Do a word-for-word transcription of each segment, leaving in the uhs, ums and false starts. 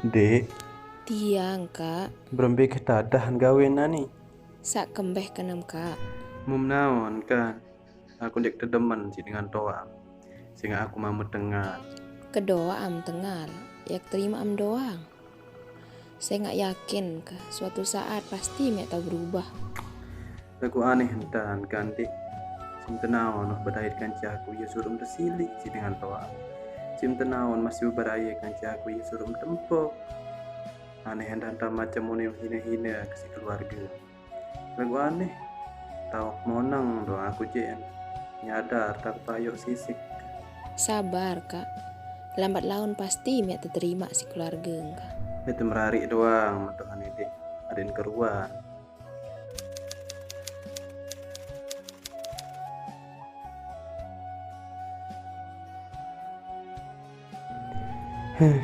Dek. Tiang, Kak. Berembe ke tadahan gawe nani? Sak kembeh kenem, Kak. Mum naon kan? Aku dek tedemen si dengan toa. Sehingga aku mau metengal. Kedoa am tengal, yak terima am doang. Saya nggak yakin ke suatu saat pasti mek tau berubah. Lagu aneh entan kan, Dek. Sim tenaon noh bedait kancaku, ya surum tersilik si dengan toa. Sim tenaon masih beberaya kancaku, ya surum tempok. Aneh entan macam mune hina-hina ke si keluarga. Lagu aneh. Tau moneng doang aku jen. Nyadar tak payok sisik. Sabar, Kak. Lambat laun pasti mek terima si keluarga engka. Itu merarik doang, metuhan ini. Adin keruan. Huh,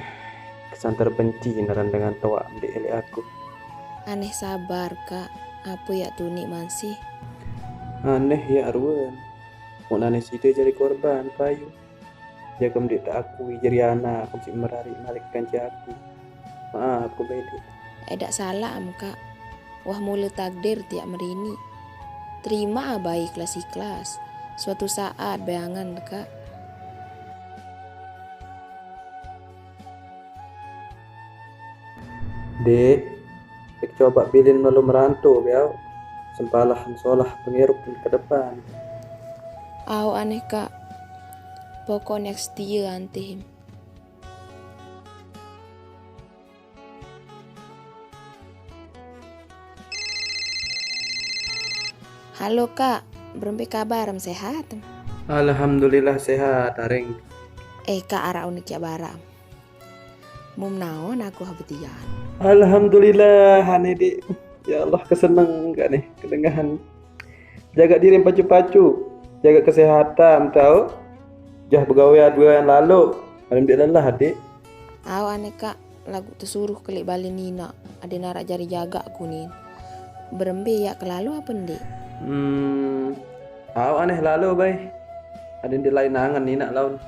kesanter benci naran dengan toa mendek elek aku. Aneh sabar, Kak. Apa yak tuni masih? Aneh ya Arwan. Mun aneh sida jadi korban, payu. Jaga mendek tak aku jadi anak, aku si merari malik kanca aku. Maaf, aku bede. Edak salah am, Kak. Wah mula takdir tiak merini. Terima abai ikhlas-ikhlas. Suatu saat bayangan, Kak. Dek, dek coba bilin melu merantu biau. Sempalah solah pengirup ke depan. Au aneh, Kak. Pokoknya setia antihim. Halo, Kak, berembe kabar? Em, sehat? Alhamdulillah sehat, Areng. Eh, Kak, ara unik ya bara. Mum naon aku habetian. Alhamdulillah, ane, Dek. Ya Allah, keseneng gak nih kedengahan. Jaga diri pacu-pacu, jaga kesehatan, tau. Jah begawean dua yang lalu, malam dia lelah, Dek. Au ane, Kak, lagu tersuruh kelik balik Nina. Ada narak jari jaga aku nin. Berembe ya kelalu apa, Dek? Hmm, au aneh lalu, bai. Ada di lain angan Nina laun.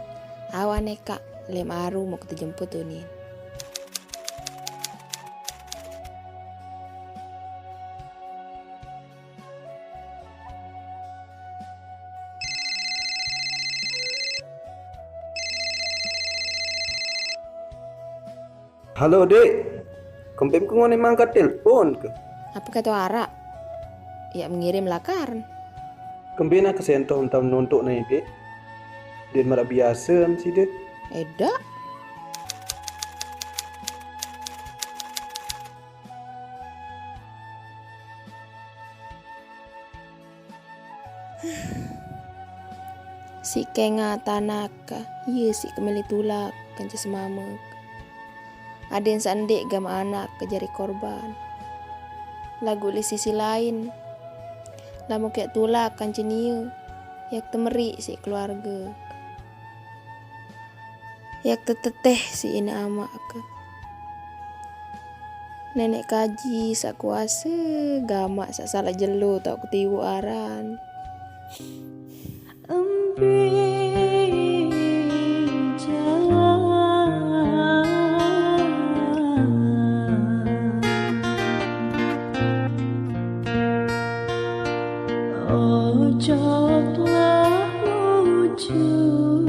Au ane, Kak, lem aru mau kita jemput tuh nin. Halo, Dek. Kempem ku ngone mangkat telepon ke? Apa kata ara? Ya mengirim lakar. Kembena ke sentoh entah nontok na, Dek. Dia marak biasa si, Dek. Eda. Si kenga tanaka, iya si kemeli tulak kanca semamek. Aden sandek gama anak ke jari korban. Lagu li sisi lain, lamun kek tulak kanca nia, yak temeri si keluarga. Yak teteteh si ina amak ke. Nenek kaji sak kuasa, gamak sak salah jelo tak kutiwu aran. Empi jalan. Ojo telah muncul.